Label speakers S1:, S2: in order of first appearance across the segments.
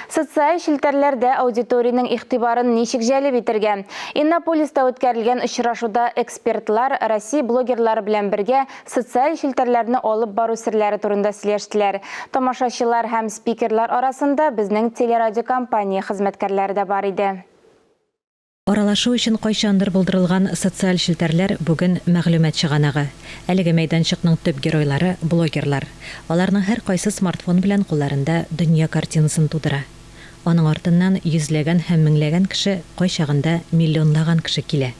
S1: Социаль челтәрләрдә аудиториянең игътибарын ничек җәлеп итергә? Иннополиста үткәрелгән очрашуда экспертлар Россия блогерлары белән бергә социаль челтәрләрне алып бару серләре турында сөйләштеләр. Тамашачылар һәм спикерлар арасында безнең телерадиокомпания хезмәткәрләре дә бар иде.
S2: Аралашу өчен кайчандыр булдырылган социаль челтәрләр бүген мәгълүмат чыганагы. Әлеге мәйданчыкның төп геройлары, блогерлар. Аларның һәркайсы смартфон белән кулларында дөнья картинасын тудыра. Аның артыннан йөзләгән һәм меңләгән кеше, кайчагында миллионлаган кеше килә.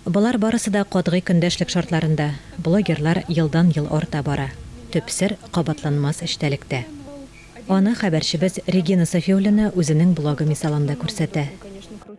S2: Болар барысы да катгый көндәшлек шартларында. Блогерлар елдан-ел арта бара. Төп сер, кабатланмас эчтәлектә. Аны хәбәрчебез Регина Сафиуллина үзенең блогы мисалында күрсәтә.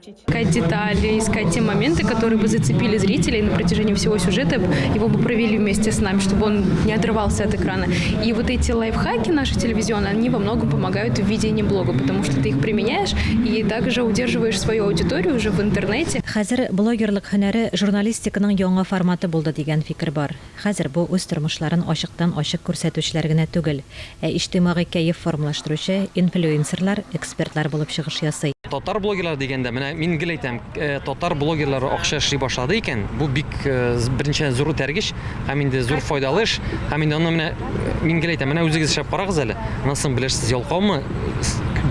S3: Искать детали, искать те моменты, которые бы зацепили зрителей на протяжении всего сюжета, его бы провели вместе с нами, чтобы он не отрывался от экрана. И вот эти лайфхаки наши телевизионные, они во многом помогают в ведении блога, потому что ты их применяешь и также удерживаешь свою аудиторию уже в интернете.
S2: Хәзер блогерлык һөнәре журналистиканың яңа форматы булды дигән фикер бар. Хәзер бу үз тормышларын ачыктан-ачык күрсәтүчеләр генә түгел, ә иҗтимагый кәеф формалаштыручы инфлюенсерлар, экспертлар булып чыгыш ясый.
S4: Татар блогерлары дигәндә, менә мин гел әйтәм, татар блогерлары акча эшли башлады икән, бу бик, беренчедән, зур этәргеч һәм инде зур файдалы эш. Һәм инде аны менә мин гел әйтәм, менә үзегез эшләп карагыз әле, аннан соң белерсез, ялкаумы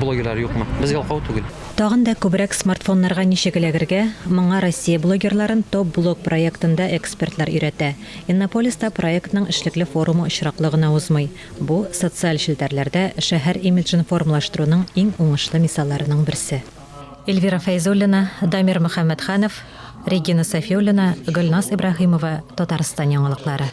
S4: блогерлар, юкмы. Без ялкау түгел.
S2: Тагын да күбрәк смартфоннарга ничек эләгергә, моңа Россия блогерларын Топ-блог проектында экспертлар өйрәтә. Иннополиста проектның эшлекле форумы очраклы гына узмый. Бу, социаль челтәрләрдә шәһәр имиджын формалаштыруның иң уңышлы мисалларының берсе. Эльвира Фәйзуллина, Дамир Мөхәммәтханов, Регина Сафиуллина, Гөлназ Ибраһимова, Татарстан яңалыклары.